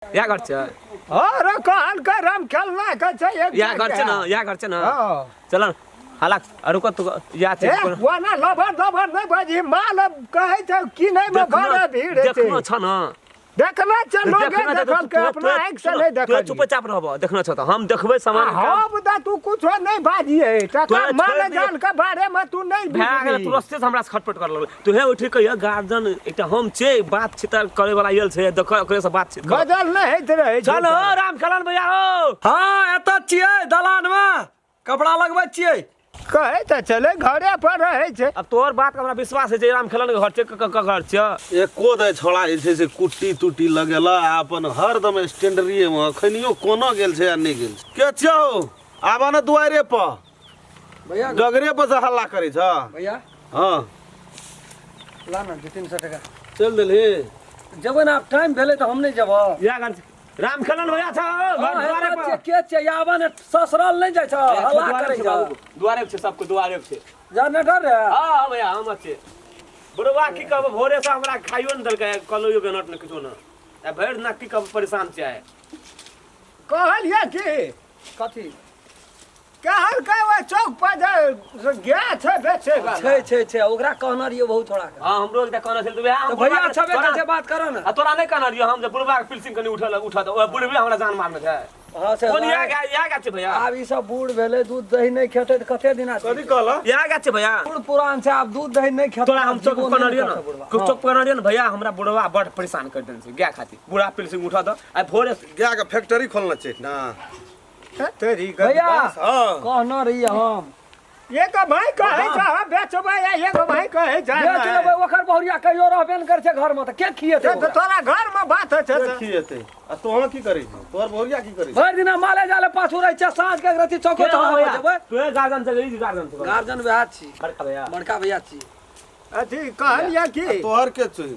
इएह घर छै। अरे कहल के राम खेलना के छै एक। इएह घर छै ने, इएह घर छै ने। हाँ। चल हला, रुको तू, इएह छै। ए ओना लभर लभर नहि बाजी, माल कहै छै कि नहि मे घर भीड़ छै। देखनो छ ने? देखना छै लोगे। देखना छै। देखल के अपना आँखि से नहि देखल। चुपचाप रहब, देखना छ तऽ हम देखबै सामान। हम तऽ तू कुछो नहि बाजिए टका तोरा माल छोड़ि दियौ। जान के बारे मे तू नहि भए गेल। बुझबही। तू रस्ते से हमरा से खटपट कर लगल। तू हे उठि कहिया गार्जियन एकटा हम छै, बातचीत करे वाला आयल छै, देख ओकरे से बातचीत कर। बदल नहि होइत रहै छै। चल हो राम खेलन भैया हो। हाँ, एतऽ छियै, दलानमे कपड़ा लगबै छियै। कहै तऽ छलै घरे पर रहै छै। अब तोहर बात के हमरा विश्वास है छै, राम खेलन के घर छै, क घर छै। एको दै छोड़ा जे छै से कुट्टी तुट्टी लगेला आ अपन हरदम स्टैंडरिए मे अखनियो कोना गेल छै आ नहि गेल छै। के छौ? आबऽ ने दुआरे पर। भैया। डगरे पर से हल्ला करै छ। भैया। हाँ। ला ना 200-300 टका। चल देलही। जेबै ने, आब टाइम भेलै तऽ हम नहि जेबऽ। इएह घर छै। राम खेलन भैया छ घर दुआरे पर। के छै? आबऽ ने, ससुराल नहि जाइ छ, हल्ला करै छ। दुआरे पर छै, सबके दुआरे पर छै। जनरेटर रे। हाँ हाँ भैया, हम छै। बुढ़वा की कहब, भोरे से हमरा खाइयो ने देलकै, कलोइयो के नट ने किछो ने। आ भरि दिना की कहब, परेशान छै आइ। कहलियै की? कथी? कहलकै ओहि चौक पर जे गाय छै बेचै वाला। छै छै छै, ओकरा कहने रहियै बहुत छोड़ा के। हाँ, हमरो एकटा कहने छल तऽ वएह हम तऽ भैया बुढ़बा के- छबे तोरा- करै छै, बात करऽ ने। आ तोरा नहि कहने रहियो हम जे बुढ़बा के पिलसिंग कनि उठल उठत, ओए बुढ़बे हमरा जान मारने छै। हाँ से। कोन इएह गाय, इएह गाय छै भैया? आब ई सब बूढ़ भेलै, दूध दही नहि खेतै तऽ कते दिना कथी कहला? इएह गाय छै भैया? बूढ़ पुरान छै, आब दूध दही नहि खेतै। तोरा हम चौक जीवो पर कहने नहि रहियो ने करतै बुढ़बा। चौक पर कहने रहियो ने भैया, हमरा बुढ़वा बड़ परेशान कर देने छै गाय खातिर, बुढ़ा पिलसिंग उठा दऽ आइ भोरे। गाय के फैक्ट्री खोलना छै ना। तेरी भैया। हाँ। कहने रहियै हम। एक भाई कहै छै हम बेचबै आ एक भाई कहै छै बेच लेबै, ओकर बहुरिया कहियो रहबे ने करै छै घरमे, तऽ के खिएतै तऽ ओकरा? तोरा घरमे बात होइ छै के खिएतै? आ तोहर की करै छी? तोहर बहुरिया की करै छी? भरि दिना माले जाले पाछू रहै छै, साँझ के एक रत्ती चौको चौका भैया जेबै। तोहे गार्जियन छै, ई गार्जियन छै? गार्जियन वएह छी। बड़का भैया। बड़का भैया छी। अथी कहलियै की? तोहर के छी?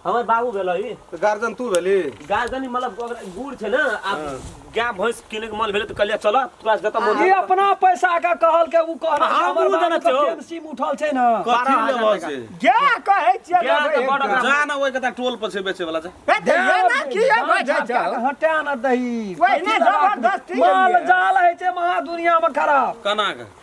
हमर बाबू भेल ई। तऽ गार्जियन तू भेली? गार्जियन मतलब ओकरा गुड़ छै ने, आब गाय भैंस किने के मन भेलै तऽ कहलियै चल तोरा जतऽ मन। ई अपना पैसा के कहल के उ कहल। हाँ, हमर उ देने बाबू के छौ। पेंसी में उठल छै ने। कथी 12,000 लेबऽ टका। से? गाय कहै छियै गाय लेबै तऽ बड़ एकटा। ओकरा- जा ना, ओहि कता टोल पर छै बेचे वाला, जा। हे तऽ एना किया बजै छौ? हटा न दही। ओहिना जबरदस्ती माल एलियै। जाल होइ छै महा दुनिया में खराब। कना के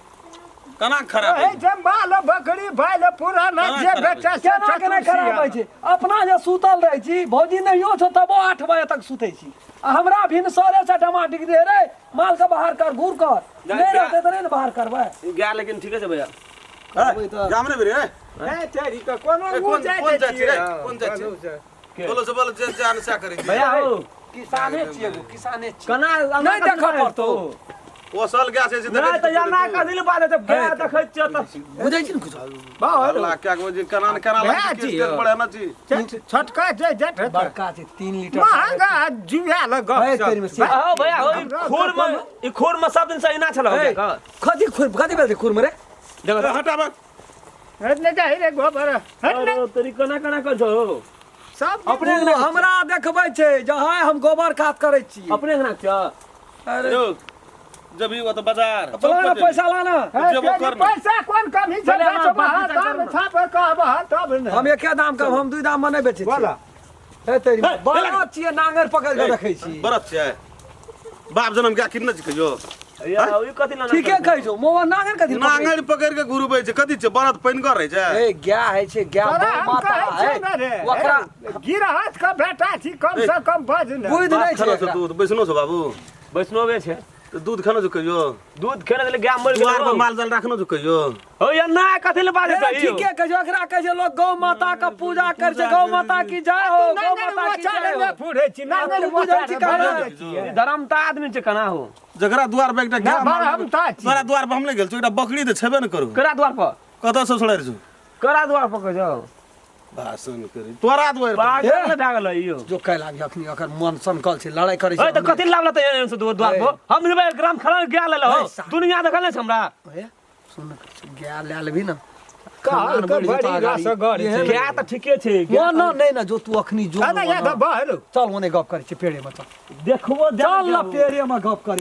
कना खराब कहै छै माल बकरी भाइल पुराना केना जे खराब बेचै से केना के नहि खराब होइ छै? अपना जे सुतल रहै छी, भौजी नहियो छौ तबो 8 बजे तक सुतै छी, आ हमरा भिनसरे से डमा डिग दे रे, माल के बाहर कर, घूर कर। नहि रहतै तऽ नहि ने बाहर करबै। गाय लेकिन ठीके छै भैया। जाम रे रे। हे तेरी के कोनो ए, कोन- जाइ कोन जाइ छियै? छी रे? कोन जाइ छी? बोलू से। बोलो से बोलो, जे जान से करै छी। भैया हो। किसाने छियै एगो, किसाने छियै। केना नहि देखऽ पड़तौ। पोसल गाय छै से नहि देखै तऽ एना कथी लए बाजै छै? गाय देखै छियै तऽ बुझै छी ने कुछो? अल्लाह क्या को जे केना ने केना भए लागै छी छै, यौ। बड़े ना छी। छोटका छै जेठ हेतै। बड़का छै, 3 लीटर। महंगा जुआ लग गप है सप। तेरी में से। हो भैया हो, ई खुर में, ई खुर में सब दिन से एना छल हो हे, गया। कथी खुर, कथी भेल छै खुर में रे? देखो। हटाबक। हट ने जाहि रे गोबर, हट ने। अरे तेरी केना केना कर छौ? सब अपने उ अंगना हमरा देखबै छै जहाँ हम गोबर कात करै छी। अपने अंगना छ। अरे यौ, जब ओत बाजार लाना, पैसा लाना। हे, जेबो तेरी कर ने। पैसा कोन कमी छै? चले, हाँ, बेचबह बात विचार दाम कर ने। छाप कहबह तब ने। हम एके दाम के, हम दुई दाम में नहि बेचै छी। बोला। हे तेरी हे, बड़ा छियै, नांगर पकड़ के रखै छी। बरत छै बाप जनम क्या किन्ने छै कहियो? या ई कथी लाना? ठीके कहै छौ मोवा, नांगर कथी पकड़ै? नांगरि पकड़ि के घुरबै छै, कथी छै? बरद पानिगर रहै छै? ए, गाय होइ छै गाय, तोरा गौ हम माता कहै है छियै ने रे। ओकरा गिरहत के बेटा छी, कम से कम बज ने। बुद्धि बाप नहि छै खाना छौ एकरा। दूध बैसनो छौ बाबू? वैष्णवे छै। तऽ दूध खाना छौ कहियो? दूध खेने छलै, गाय मरि दुआर पर गेलै। माल जाल राखनो छौ कहियो? हो या ना, कथी लए बाजै ए, छै? ठीके कहै छै, ओकरा कहै छै लोक गौ माता के पूजा करै छै, गौ माता की जय हो, गौ माता की जय हो। फुरे छी नांगरि। तू बुझै छी कहाँ? ई धर्मता आदमी छै, केना हो? जकरा दुआर पर एकटा गाय ना, माल हम तऽ छी। तोरा दुआर पर हम नहि गेल छौ, एकटा बकरी तऽ छेबे ने करू। करा द्वार पर? कतऽ से छोड़ै छौ? करा द्वार पर कहै छौ? भाषण करी तोरा दुआर पर। पागल ने भए गेलै यौ। जो काल्हि आबी, अखनी ओकर मन सनकल छै, लड़ाइ करै ओए छै। तऽ कथी लावला तऽ एहन से द्वार पर हम जेबै ग्राम खड़ा गाय ले हो। ए, सा- दुनिया देखल नहि छै हमरा। ए, सुन ने, गाय लए लेबही ने। कहल के बड़ी रसगर छै। गाय तऽ ठीके छै। ना ना, नहि ना, जो तू अखनी जो अरे, या तऽ बहरो। चल, ओने गप करै छै पेड़े में, चल। देखबो। चल ना, पेड़े में गप करै।